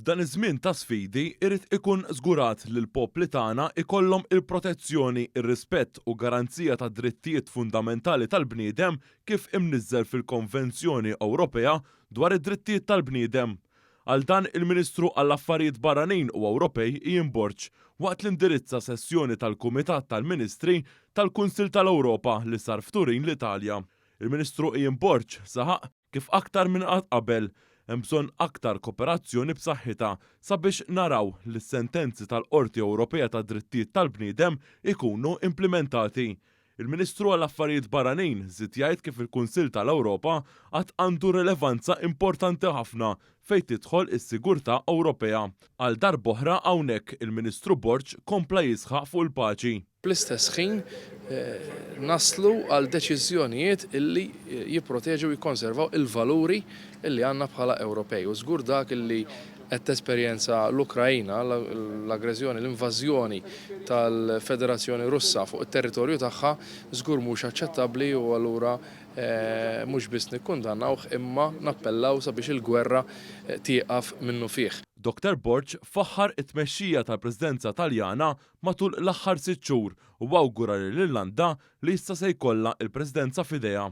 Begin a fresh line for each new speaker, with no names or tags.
F'dan iż-żmien ta' sfidi irid ikun żgurat li l-popli tagħna jkollhom il-protezzjoni, ir-rispett u garanzija tad-drittijiet fundamentali tal-bniedem kif imniżżel fil-Konvenzjoni Ewropea dwar id-Drittijiet tal-Bniedem. Qal dan il-Ministru għall-Affarijiet Barranin u Ewropej Ian Borg waqt li indirizza sessjoni tal-Kumitat tal-Ministri tal-Kunsill tal-Ewropa li sar f'Turin l-Italja. Il-Ministru Ian Borg saħaq kif aktar minn qatt qabel hemm bżonn aktar koperazzjoni b'saħħitha sabiex naraw li s-sentenzi tal-Qorti Ewropea tad-Drittijiet tal-Bniedem ikunu implimentati. Il-Ministru għall-Affarijiet Barranin żied jgħid kif il-Kunsill tal-Ewropa għad għandu relevanza importanti ħafna fejn tidħol is-sigurtà Ewropea. Għal darb'oħra hawnhekk il-Ministru Borg kompla jisħaq fuq il-paċi.
Fl-istess ħin naslu għal deċiżjonijiet illi jipproteġu u jikkonservaw il-valuri illi għandna bħala Ewropej. U żgur dak illi qed tesperjenza l-Ukraina, l-aggreżjoni, l-invażjoni tal-Federazzjoni Russa fuq it-territorju tagħha, żgur mhux aċċettabbli u allura mhux biss nikkundannawh imma nappellaw sabiex il-gwerra tieqaf minnufih.
Dottor Borg faħħar it-tmexxija tal-Presidenza Taljana matul l-aħħar sitt xhur u awgura lill-Irlanda li issa se jkollha l-Presidenza f'idejha.